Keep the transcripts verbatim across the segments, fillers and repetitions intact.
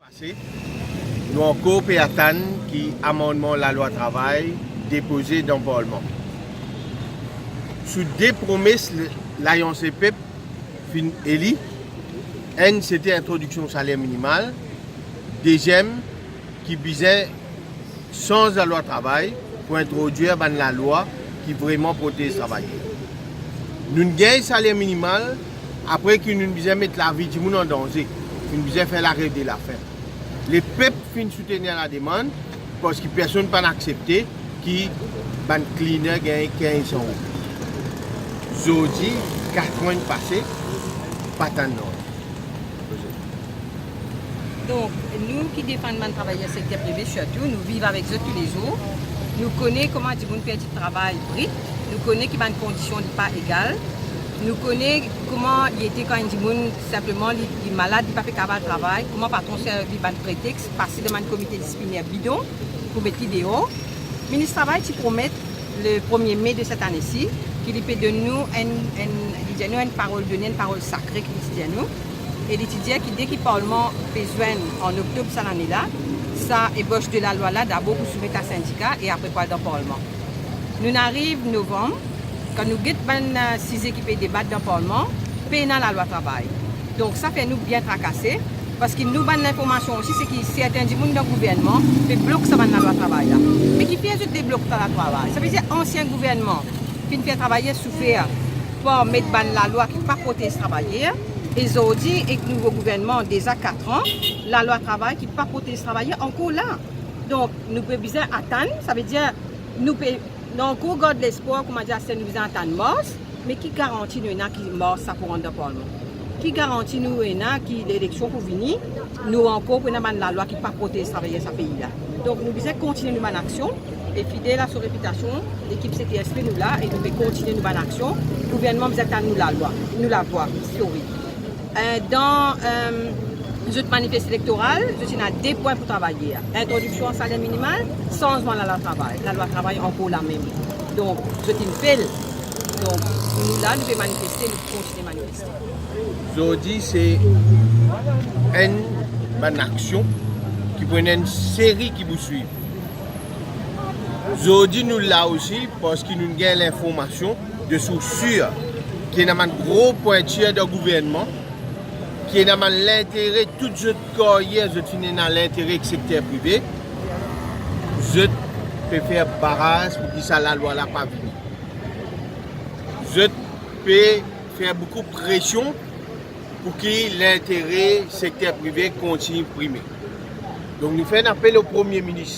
Ase, nou ankor pe atann ki amannman lalwa travay depoze dan parlman. Sou de promes Lalians Lepep finn eli, enn sete introdiksion saler minimal, deziem ki bizin sanz lalwa travay pou introdwir bann lalwa ki vreman protez travayer. Nou'nn gagn saler minimal apre ki nou'nn bizin met lavi dimoun an danze, nou'nn bizin fer larev de lafin. Lepep finn soutenir lademann, parski personn pa'nn aksepte ki bann cleaner gagn kinz san roupi. Zordi, katran pase, pa tann nanye. Donk, nou ki defann bann travayer sekter prive sirtou, nou viv avek zot toulezour. Nou kone kouma dimoun perdi travay brit, nou kone ki bann kondision li pa egal, nou kone kouma li ete kan enn dimoun sinpleman li, li malad, li pa pe kapav al travay, kouma patron servi bann pretex, pase dan bann komite disipliner bidon pou met li deor. Minis Travay ti promet le premie me de set ane si, ki li pe donn nou enn, enn, li dir nou enn parol done, enn parol sakre ki li ti dir nou. E li ti dir ki deki parlman pe zwenn an oktob sa lane la, sa ebos de lalwa la dabor pou soumet a sindika e apre pou al dan parlman. Nou'nn ariv novanm, kan nou get bann, eh, size ki pe debat dan parlman, pena lalwa travay. Donk sa fer nou bien trakase, parski nou bann linformasion osi, se ki sertin dimoun dan gouvernman pe blok sa bann lalwa travay la. Me kifer zot deblok sa lalwa travay? Savedir ansien gouvernman finn fer travayer soufer par met bann lalwa ki pa protez travayer, e zordi ek nouvo gouvernman deza katran, lalwa travay ki pa protez travayer ankor la. Donk nou pe bizin atann, savedir nou pe, nou ankor gard lespwar, kouma dir, aster nou bizin atann mars, me ki garanti nou ena ki mars sa pou rant dan parlman? Ki garanti nou ena ki leleksion pou vini, nou ankor pou ena bann lalwa ki pa protez travayer sa pei la? Donk nou bizin kontigne nou bann aksion, e fidel a so repitasion, lekip C T S P nou la, e nou pe kontigne nou bann aksion. Gouvernman bizin tann nou lalwa, nou lavwa, sorry. Eh, dan, eh, zot manifes elektoral, zot ena de pwin pou travayer. Introdiksion saler minimal, sanzman lalwa travay. Lalwa travay ankor lamem. Donk zot inn fel. Donk nou la, nou pe manifeste, nou kontigne manifeste. Zordi se enn bann aksion ki pou ena enn seri ki pou swiv. Zordi nou la osi parski nou gagn linformasion de sours sir ki ena bann gro pwintir dan gouvernman, ki ena bann lintere, tout zot karyer zot finn ena lintere ek sekter prive, zot pe fer baraz pou ki sa lalwa la pa vini. Zot pe fer boukou presion pou ki lintere sekter prive kontign prime. Donk nou fer enn apel o Premie Minis.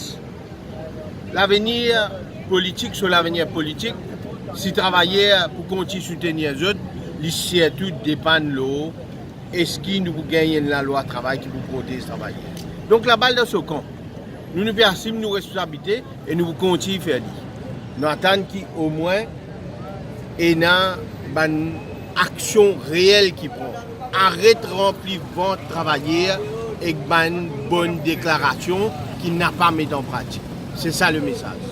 Lavenir politik, so lavenir politik, si travayer pou kontign soutenir zot, li sirtou depann lor eski nou pou gagn enn lalwa travay ki pou protez travayer. Donk labal dan so kan. Nou, nou pe asim nou responsabilite e nou pou kontign fer li. Nou atann ki omwin ena bann aksion reel ki pran. Aret ranpli vant travayer ek bann bonn deklarasion ki napa met an pratik. Se sa le mesaz.